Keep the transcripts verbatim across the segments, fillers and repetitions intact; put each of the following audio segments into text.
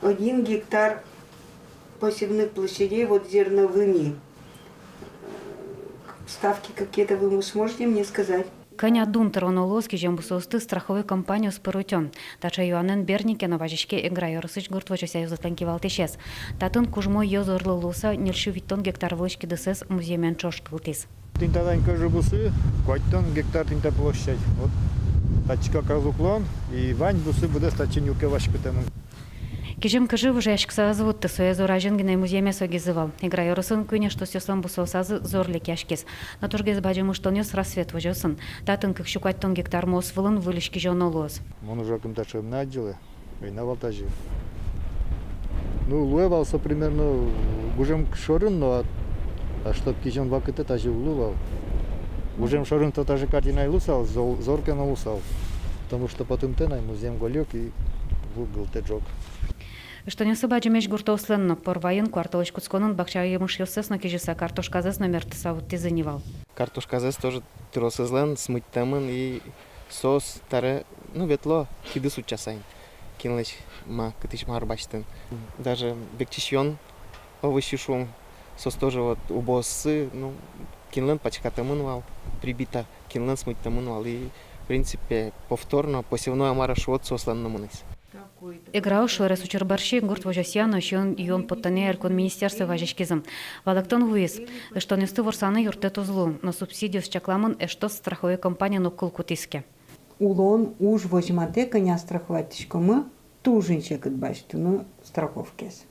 Один гектар посевных площадей вот зерновыми. Ставки какие-то вы сможете мне сказать? Кӧня дун тыроно луоз кизем бусыосты страховой компаниос пыр утён? Таӵе юанэн бер ни ке но вазиське Эгра ёросысь гурт возёсъя ёзэтлэн кивалтӥсез. Татын кужмо йӧз орлы луыса ньыльсю витьтон гектар вылысь кидысэз музъемен ӵош кылдӥз. Тӥни та тань кӧжы бусы, куатьтон гектар тӥни та площадь. Вот татчы как раз уклон, и вань бусы быдэс татчы нюке васькытэмын. Кизем кӧжы выжыяськыса ӧз вутты, сое зор азьын гинэ музъемез огизы вал. Эгра ёросын куинь эштосъёслэн бусыосазы зор лекъяськиз. Но тужгес бадӟым ыштонъёс Рассвет возёсын. Татын кык сю куатьтон гектар муос вылын выльысь кизёно луоз. Мон уже кымтаӵе ӧм на адӟылы, война вал тазьы. Ну, луэ вал со примерно гужем шорын, но а, а чтоб кизён вакытэ тазьы уг лу вал. Гужем шорын то тазьы картина ӧй луысал, зол-, зор ке но луысал. Потому что потымтэ на, музъем гольёк и ву гылтэ ӝог. Ыштонъёссы бадӟымесь гуртъёслэн но. Порвайын, куартолэзь кутсконын бакча емышъёссэс но кизьыса, картошказэс но мерттыса вуттӥзы ни вал. Картошказэс тоже тросэзлэн смытьтэмын, и соос таре, ну, ветло кидыс утчаса ини. Кинлэсь ма, кытысь мар басьтыны. Даже векчисьён овощи шуом, соос тоже вот убооссы, ну, кинлэн пачкатэмын вал, прибито, кинлэн смытьтэмын вал, и, в принципе, повторно посевной, а мар-а шуод, соослэн но мынӥз. Эграос шуэрес учыр бӧрсьы гурт возёсъя но сиён-юон поттонъя элькун министерствое вазиськизы. Валэктон вуиз: ыштонъёсты ворсаны юрттэт уз лу, но субсидиос чакламын эштос страховой компаниен огкыл кутӥз ке. Улон уж возьматэ, кӧня страховатьтӥськомы, туж ини секыт басьтыны страховкаез.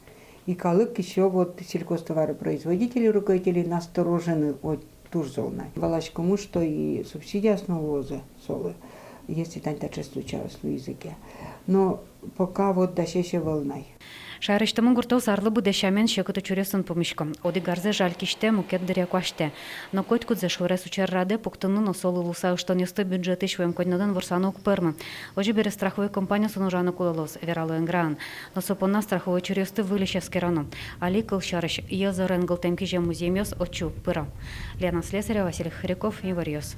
И калык ещё вот, сельхозтоваропроизводители, руководители насторожены, о, туж зол на. Валаськомы, что и субсидиос но луозы солы, если тани таӵе случайёс луизы ке. Но пока вот дасесь ӧвӧл на. Шаерысьтымы гуртъёс арлы быдэ сямен секыт учыръёсын пумисько. Одӥг арзэ жаль кисьтэ, мукет дыръя куасьтэ. Но котькудзэ шуэрес учыр радэ пуктыны но солы луыса ыштонъёсты бюджетысь вуэм коньдонэн ворсаны уг пӧрмы. Озьы бере страховой компаниосын ужаны кулэ луоз, верало Эграын. Но со понна страховой учыръёсты выльысь эскероно. Али, кылсярысь, йӧз орен гылтэм кизем музъемъёс отчы уг пыро. Лена Слесарева, Василий Хряков, «Иворъёс».